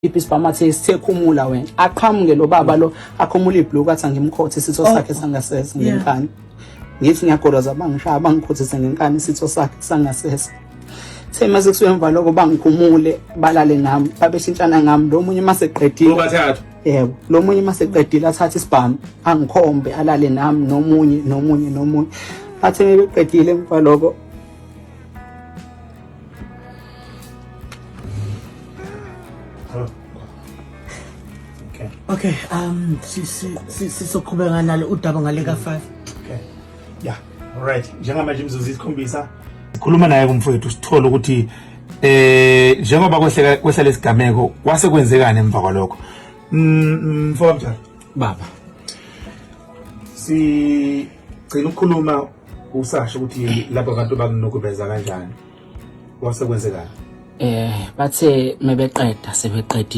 Iphi isibhamu athi sithe khumula wena aqhamuke lo baba lo akhumula ibhluku athi angimkhothe isitho Oh. sakhe sangasese ngenkani ngithi ngiyagoloza bangishaya bangikhothise ngenkani isitho sakhe sangasese the mase kusuke emva lokho bangikhumule balale nami babeshintshana ngami lo munye mase qedile Bobathathu. yebo lo munye mase qedile athathe isibhamu angikhombe alale nami nomunye nomunye nomunye bathe beqedile emva lokho. Okay. Okay, si si si sizoqhubeka nalo udaba ngale ka 5. Okay. Yeah. All right. Njengamanje imizuzu isikhombisa. Sikhuluma naye kumfowethu sithola ukuthi eh njengoba kwehleka kwehla lesigameko kwase kwenzekani emva kwalokho. Mfowethu mjalo. Baba. Sigcina ukukhuluma usasho ukuthi laba bantu bakunukubeza kanjani. Kwase kwenzekani? Bathe mebeqeda sebeqedile.